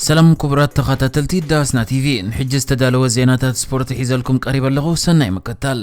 ሰላም ክቡራት ተኸታተልቲ ዳስና ቲቪ፣ ንሕጂ ዝተዳለወ ዜናታት ስፖርት ሒዘልኩም ቀሪበ ኣለኹ። ሰናይ ምክታል።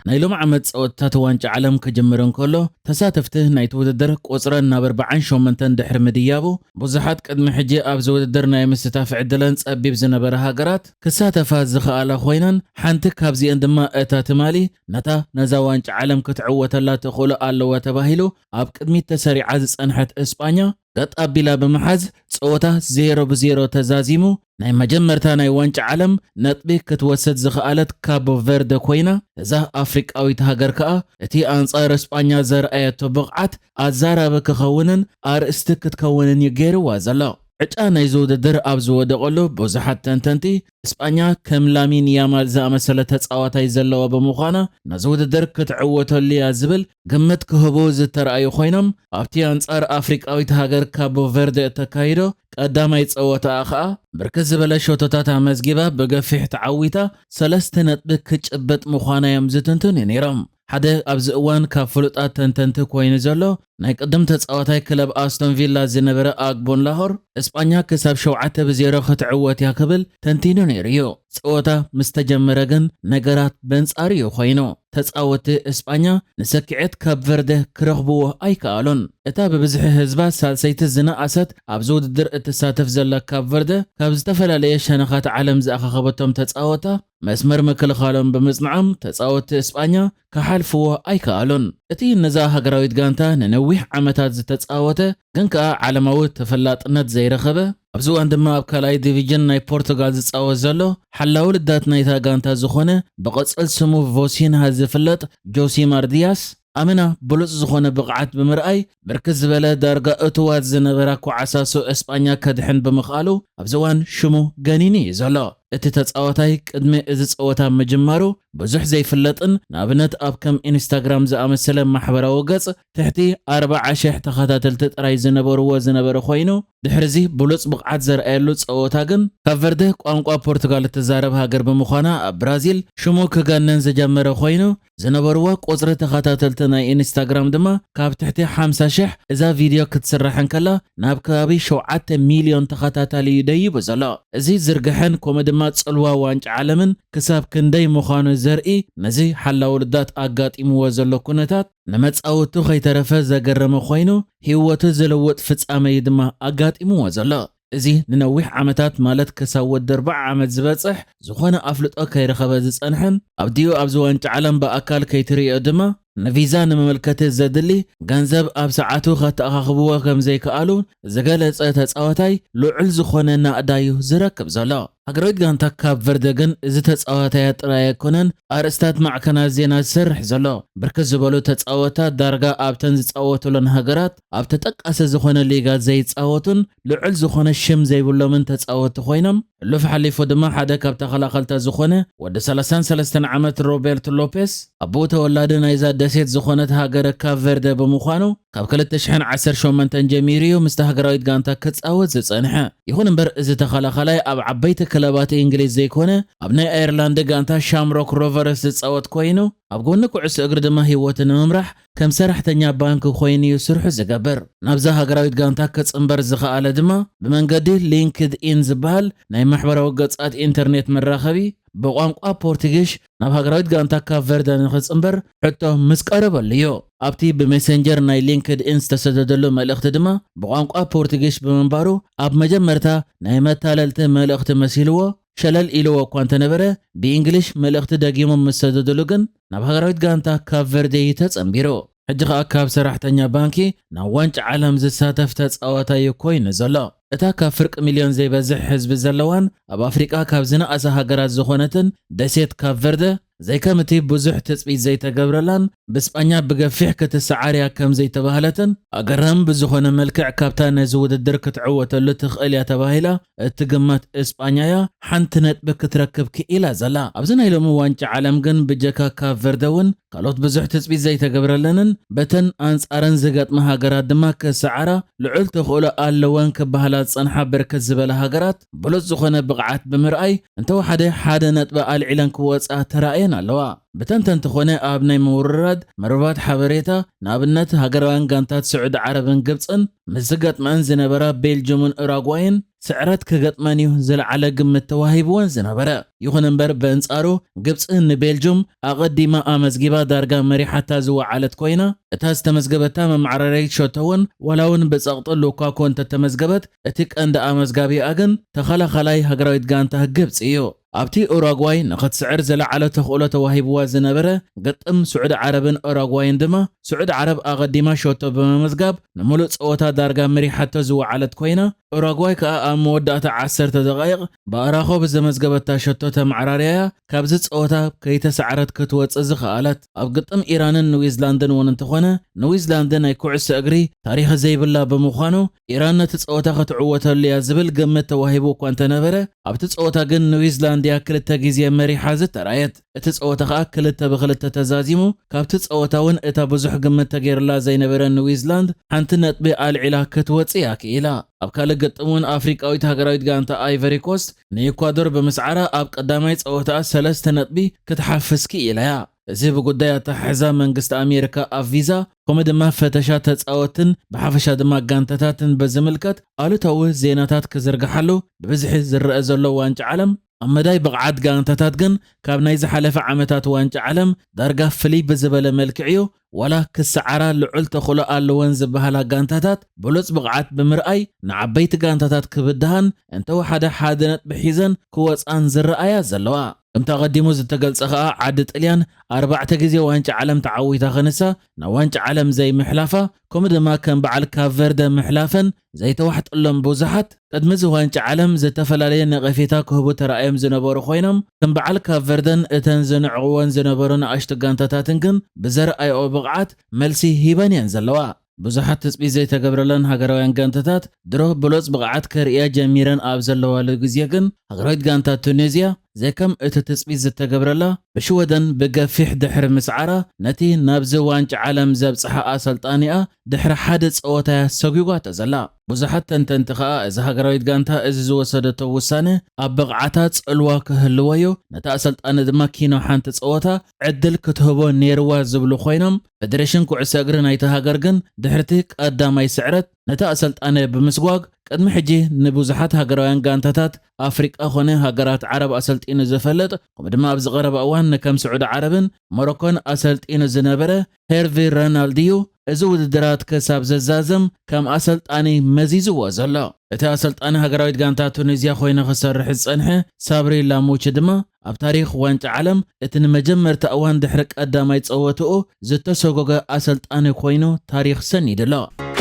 ናይ ሎም ዓመት ጸወታታት ዋንጫ ዓለም ክጅምር እንከሎ፣ ተሳተፍቲ ናይቲ ውድድር ቁጽረን ናብ ኣርባዓን ሸሞንተን ድሕሪ ምድያቡ፣ ብዙሓት ቅድሚ ሕጂ ኣብዚ ውድድር ናይ ምስታፍ ዕድለን ጸቢብ ዝነበረ ሃገራት ክሳተፋ ዝኸኣላ ኮይነን፣ ሓንቲ ካብዚአን ድማ እታ ትማሊ ነታ ነዛ ዋንጫ ዓለም ክትዕወተላ ተኽእሎ ኣለዋ ተባሂሉ ኣብ ቅድሚት ተሰሪዓ ዝጸንሐት እስጳኛ፣ ገጥ ኣቢላ ብምሓዝ ጸወታ ዜሮ ብዜሮ ተዛዚሙ፣ ናይ መጀመርታ ናይ ዋንጫ ዓለም ነጥቢ ክትወስድ ዝኸኣለት ካቦ ቨርደ ኮይና፣ እዛ ኣፍሪቃዊት ሃገር ከኣ እቲ ኣንጻር እስጳኛ ዘርኣየቶ ብቕዓት ኣዛራቢ ክኸውንን ኣርእስቲ ክትከውንን እዩ ገይርዋ ዘሎ። ዕጫ ናይዚ ውድድር ኣብ ዝወደቐሉ፣ ብዙሓት ተንተንቲ እስጳኛ ከም ላሚን ያማል ዝኣመሰለ ተጻዋታይ ዘለዋ ብምዃና፣ ነዚ ውድድር ክትዕወተሉ እያ ዝብል ግምት ክህቡ ዝተረኣዩ ኮይኖም፣ ኣብቲ ኣንጻር ኣፍሪቃዊት ሃገር ካቦ ቨርደ እተካይዶ ቀዳማይ ጸወታኣ ኸኣ፣ ብርክት ዝበለ ሸቶታት ኣመዝጊባ ብገፊሕ ተዓዊታ፣ ሰለስተ ነጥቢ ክጭብጥ ምዃና እዮም ዝትንትኑ ነይሮም። ሓደ ኣብዚ እዋን ካብ ፍሉጣት ተንተንቲ ኮይኑ ዘሎ፣ ናይ ቅድም ተጻዋታይ ክለብ ኣስቶን ቪላ ዝነበረ ኣግቦን ላሆር፣ እስጳኛ ክሳብ ሸውዓተ ብዜሮ ክትዕወት እያ ክብል ተንቲኑ ነይሩ እዩ። ጸወታ ምስ ተጀመረ ግን ነገራት በንጻሩ እዩ ኮይኑ። ተጻወትቲ እስጳኛ ንሰኪዐት ካብ ቨርደ ክረኽብዎ ኣይከኣሉን። እታ ብብዝሒ ህዝባ ሳልሰይቲ ዝነኣሰት ኣብዚ ውድድር እትሳተፍ ዘላ ካብ ቨርደ፣ ካብ ዝተፈላለየ ሸነኻት ዓለም ዝኣኻኸበቶም ተጻወታ መስመር ምክልኻሎም ብምጽንዖም፣ ተጻወትቲ እስጳኛ ክሓልፍዎ ኣይከኣሉን። እቲ ነዛ ሃገራዊት ጋንታ ንነዊሕ ዓመታት ዝተጻወተ፣ ግን ከኣ ዓለማዊ ተፈላጥነት ዘይረኸበ፣ ኣብዚ እዋን ድማ ኣብ ካልኣይ ዲቪዥን ናይ ፖርቱጋል ዝጻወት ዘሎ ሓላዊ ልዳት ናይታ ጋንታ ዝኾነ፣ ብቕጽል ስሙ ቮሲንሃ ዝፍለጥ ጆሲማር ዲያስ፣ ኣመና ብሉጽ ዝኾነ ብቕዓት ብምርኣይ፣ ብርክት ዝበለ ዳርጋ እቱዋት ዝነበራ ኮዓሳሱ እስጳኛ ከድሕን ብምኽኣሉ፣ ኣብዚ እዋን ሽሙ ገኒኑ እዩ ዘሎ። እቲ ተጻዋታይ ቅድሚ እዚ ጸወታ ምጅማሩ ብዙሕ ዘይፍለጥን፣ ንኣብነት ኣብ ከም ኢንስታግራም ዝኣመሰለ ማሕበራዊ ገጽ ትሕቲ ኣርባዓ ሽሕ ተኸታተልቲ ጥራይ ዝነበርዎ ዝነበረ ኮይኑ፣ ድሕሪዚ ብሉጽ ብቕዓት ዘርኣየሉ ጸወታ ግን፣ ካብ ቨርደ ቋንቋ ፖርቱጋል እትዛረብ ሃገር ብምዃና፣ ኣብ ብራዚል ሽሙ ክገነን ዝጀመረ ኮይኑ፣ ዝነበርዋ ቁጽሪ ተኸታተልቲ ናይ ኢንስታግራም ድማ ካብ ትሕቲ ሓምሳ ሽሕ፣ እዛ ቪድዮ ክትስራሕ እንከላ ናብ ከባቢ ሸውዓተ ሚልዮን ተኸታታሊ እዩ ደይቡ ዘሎ። እዚ ዝርግሐን ከምኡ ድማ ጽልዋ ዋንጫ ዓለምን ክሳብ ክንደይ ምዃኑ ዘርኢ፣ ነዚ ሓላዊ ልዳት ኣጋጢምዎ ዘሎ ኩነታት ንመጻወቱ ከይተረፈ ዘገረመ ኮይኑ፣ ህይወቱ ዝልውጥ ፍጻመ እዩ ድማ ኣጋጢምዎ ዘሎ። እዚ ንነዊሕ ዓመታት፣ ማለት ክሳብ ወዲ ኣርባዓ ዓመት ዝበጽሕ፣ ዝኾነ ኣፍልጦ ከይረኸበ ዝጸንሐን፣ ኣብዲኡ ኣብዚ ዋንጫ ዓለም ብኣካል ከይትርእዮ ድማ ንቪዛ ንመመልከቲ ዘድሊ ገንዘብ ኣብ ሰዓቱ ከተኣኻኽብዎ ከም ዘይከኣሉ ዝገለጸ ተጻዋታይ፣ ልዑል ዝኾነ ናእዳ እዩ ዝረክብ ዘሎ። ሃገራዊት ጋንታ ካፕ ቨርደ ግን እዚ ተጻዋታያ ጥራይ ኣይኮነን ኣርእስታት ማዕከናት ዜና ዝሰርሕ ዘሎ። ብርክት ዝበሉ ተጻወታ ዳርጋ ኣብተን ዝጻወቱለን ሃገራት ኣብ ተጠቃሲ ዝኾነ ሊጋ ዘይጻወቱን ልዑል ዝኾነ ሽም ዘይብሎምን ተጻወቲ ኮይኖም፣ ሕሉፍ ሓሊፉ ድማ ሓደ ካብ ተኸላኸልታ ዝኾነ ወዲ ሰላሳን ሰለስተን ዓመት ሮቤርት ሎፔስ፣ ኣቦኡ ተወላዲ ናይዛ ደሴት ዝኾነት ሃገረ ካፕ ቨርደ ብምዃኑ፣ ካብ ክልተ ሽሕን ዓሰርተ ሸሞንተን ጀሚሩ እዩ ምስታ ሃገራዊት ጋንታ ክጻወት ዝጸንሐ። ይኹን እምበር፣ እዚ ተኸላኻላይ ኣብ ዓበይቲ ክለባት እንግሊዝ ዘይኮነ፣ ኣብ ናይ ኣየርላንድ ጋንታ ሻምሮክ ሮቨርስ ዝጻወት ኮይኑ፣ ኣብ ጎኒ ኩዕሶ እግሪ ድማ ህይወቱ ንምምራሕ ከም ሰራሕተኛ ባንክ ኮይኑ እዩ ስርሑ ዝገብር። ናብዛ ሃገራዊት ጋንታ ክጽንበር ዝኸኣለ ድማ ብመንገዲ ሊንክድ ኢን ዝበሃል ናይ ማሕበራዊ ገጻት ኢንተርኔት መራኸቢ ብቋንቋ ፖርቱጊሽ ናብ ሃገራዊት ጋንታ ካፕ ቨርደ ንኽጽንበር ሕቶ ምስ ቀረበሉ እዩ። ኣብቲ ብሜሴንጀር ናይ ሊንክድ ኢን ዝተሰደደሉ መልእኽቲ ድማ ብቋንቋ ፖርቱጊሽ ብምንባሩ ኣብ መጀመርታ ናይ መታለልቲ መልእኽቲ መሲልዎ ሸለል ኢልዎ እኳ እንተነበረ፣ ብኢንግሊሽ መልእኽቲ ደጊሞም ምስ ሰደድሉ ግን ናብ ሃገራዊት ጋንታ ካፕ ቨርደ እዩ ተጸንቢሩ። ሕጂ ኸኣ ካብ ሰራሕተኛ ባንኪ ናብ ዋንጫ ዓለም ዝሳተፍ ተጻዋታይ እዩ ኮይኑ ዘሎ። እታ ካብ ፍርቂ ሚልዮን ዘይበዝሕ ህዝቢ ዘለዋን ኣብ ኣፍሪቃ ካብ ዝነኣሰ ሃገራት ዝኾነትን ደሴት ካፕ ቨርደ፣ ዘይከምቲ ብዙሕ ትጽቢት ዘይተገብረላን ብስጳኛ ብገፊሕ ክትሰዓር እያ ከም ዘይተባህለትን፣ ኣገራሚ ብዝኾነ መልክዕ ካብታ ነዚ ውድድር ክትዕወተሉ ትኽእል እያ ተባሂላ እትግመት እስጳኛ እያ ሓንቲ ነጥቢ ክትረክብ ክኢላ ዘላ። ኣብዚ ናይ ሎሚ ዋንጫ ዓለም ግን ብጀካ ካፕ ቨርደ እውን ካልኦት ብዙሕ ትጽቢት ዘይተገብረለንን በተን ኣንጻረን ዝገጥማ ሃገራት ድማ ክሰዓራ ልዑል ተኽእሎ ኣለወን ክበሃላ ዝጸንሓ ብርክት ዝበላ ሃገራት ብሉጽ ዝኾነ ብቕዓት ብምርኣይ እንተወሓደ ሓደ ነጥቢ ኣልዒለን ክወጻ ተራእየን ኣለዋ። ብተንተንቲ ኾነ ኣብ ናይ ምውርራድ መርባት ሓበሬታ፣ ንኣብነት ሃገራውያን ጋንታት ስዑዲ ዓረብን ግብፅን ምስ ዝገጥመን ዝነበራ ቤልጅምን ኡራጓይን ስዕረት ክገጥመን እዩ ዝለዓለ ግምት ተዋሂብወን ዝነበረ። ይኹን እምበር ብእንጻሩ ግብፂ ንቤልጅም ኣቐዲማ ኣመዝጊባ ዳርጋ መሪሓታ ዝወዓለት ኮይና፣ እታ ዝተመዝገበታ መመዓራረይት ሸቶ እውን ዋላ እውን ብጸቕጢ ሉካኮ እንተተመዝገበት፣ እቲ ቀንዲ ኣመዝጋቢኣ ግን ተኸላኻላይ ሃገራዊት ጋንታ ግብፂ እዩ። ኣብቲ ኡራጓይ ንኽትስዕር ዝለዓለ ተኽእሎ ተዋሂብዋ ዝነበረ ግጥም ስዑዲ ዓረብን ኡራጓይን ድማ፣ ስዑዲ ዓረብ ኣቐዲማ ሸቶ ብምምዝጋብ ንምሉእ ጸወታ ዳርጋ መሪሓቶ ዝወዓለት ኮይና፣ ኡራጓይ ከኣ ኣብ መወዳእታ ዓሰርተ ደቓይቕ ብኣራኾ ብዘመዝገበታ ሸቶ ተመዓራርያ እያ ካብዚ ጸወታ ከይተሰዕረት ክትወጽእ ዝኸኣለት። ኣብ ግጥም ኢራንን ኒውዚላንድን እውን እንተኾነ፣ ኒውዚላንድ ናይ ኩዕሶ እግሪ ታሪኽ ዘይብላ ብምዃኑ፣ ኢራን ነቲ ጸወታ ክትዕወተሉ እያ ዝብል ግምት ተዋሂቡ እኳ እንተነበረ፣ ኣብቲ ጸወታ ግን ኒውዚላንድ እያ ክልተ ግዜ መሪሓ ዝተራየት። እቲ ጸወታ ከኣ ክልተ ብክልተ ተዛዚሙ፣ ካብቲ ጸወታ እውን እታ ብዙሕ ግምት ተገይርላ ዘይነበረ ኒውዚላንድ ሓንቲ ነጥቢ ኣልዒላ ክትወጽእ እያ ክኢላ። ኣብ ካልእ ግጥም እውን ኣፍሪቃዊት ሃገራዊት ጋንታ ኣይቨሪ ኮስት ንኢኳዶር ብምስዓራ ኣብ ቀዳማይ ጸወታኣ ሰለስተ ነጥቢ ክትሓፍስ ክኢላ እያ። እዚ ብጉዳይ ኣተሓሕዛ መንግስቲ ኣሜሪካ ኣብ ቪዛ ከምኡ ድማ ፈተሻ ተጻወትን ብሓፈሻ ድማ ጋንታታትን በዝምልከት ኣሉታዊ ዜናታት ክዝርግሓሉ ብብዝሒ ዝረአ ዘሎ ዋንጫ ዓለም፣ ኣብ መዳይ ብቕዓት ጋንታታት ግን ካብ ናይ ዝሓለፈ ዓመታት ዋንጫ ዓለም ዳርጋ ፍልይ ብዝበለ መልክዕ እዩ። ዋላ ክሰዓራ ልዑል ተኽእሎ ኣለወን ዝበሃላ ጋንታታት ብሉጽ ብቕዓት ብምርኣይ ንዓበይቲ ጋንታታት ክብድሃን እንተወሓደ ሓደ ነጥቢ ሒዘን ክወጻን ዝረኣያ ዘለዋ። ከምቲ ኣቐዲሙ ዝተገልጸ ኸኣ ዓዲ ጥልያን ኣርባዕተ ግዜ ዋንጫ ዓለም ተዓዊታ ክንሳ ናብ ዋንጫ ዓለም ዘይምሕላፋ ከምኡ ድማ ከም በዓል ካፕ ቨርደ ምሕላፈን ዘይተዋሕጠሎም ብዙሓት ቅድሚ እዚ ዋንጫ ዓለም ዝተፈላለየ ነቐፌታ ክህቡ ተራእዮም ዝነበሩ ኮይኖም፣ ከም በዓል ካፕ ቨርደን እተን ዝንዕቕወን ዝነበሩ ንኣሽቱ ጋንታታትን ግን ብዘርኣይኦ ብቕዓት መልሲ ሂበን እየን ዘለዋ። ብዙሓት ትጽቢት ዘይተገብረለን ሃገራውያን ጋንታታት ድሮ ብሉጽ ብቕዓት ከርእያ ጀሚረን ኣብ ዘለዋሉ ግዜ ግን፣ ሃገራዊት ጋንታ ቱኒዝያ ዘይከም እቲ ትጽቢት ዝተገብረላ ብሽወደን ብገፊሕ ድሕሪ ምስዓራ፣ ነቲ ናብዚ ዋንጫ ዓለም ዘብጽሓ ኣሰልጣኒኣ ድሕሪ ሓደ ጸወታ እያ ሰጒጓቶ ዘላ። ብዙሓት ተንተንቲ ከኣ እዚ ሃገራዊት ጋንታ እዚ ዝወሰደቶ ውሳነ ኣብ ብቕዓታ ጽልዋ ክህልዎ እዩ፣ ነቲ ኣሰልጣኒ ድማ ኪኖ ሓንቲ ጸወታ ዕድል ክትህቦ ነይርዋ ዝብሉ ኮይኖም፣ ፌደሬሽን ኩዕሶ እግሪ ናይቲ ሃገር ግን ድሕርቲ ቀዳማይ ስዕረት ነቲ ኣሰልጣኒ ብምስጓግ ቅድሚ ሕጂ ንብዙሓት ሃገራውያን ጋንታታት ኣፍሪቃ ኮነ ሃገራት ዓረብ ኣሰልጢኑ ዝፈልጥ፣ ከምኡ ድማ ኣብዚ ቀረባ እዋን ንከም ስዑዲ ዓረብን ሞሮኮን ኣሰልጢኑ ዝነበረ ሄርቪ ረናልድዩ፣ እዚ ውድድራት ክሳብ ዝዛዘም ከም ኣሰልጣኒ መዚዝዎ ዘሎ። እቲ ኣሰልጣኒ ሃገራዊት ጋንታ ቱኒዝያ ኮይኑ ክሰርሕ ዝጸንሐ ሳብሪ ላሙቺ ድማ፣ ኣብ ታሪኽ ዋንጫ ዓለም እቲ ንመጀመርታ እዋን ድሕሪ ቀዳማይ ጸወትኡ ዝተሰጎገ ኣሰልጣኒ ኮይኑ ታሪኽ ሰኒዱ ኣሎ።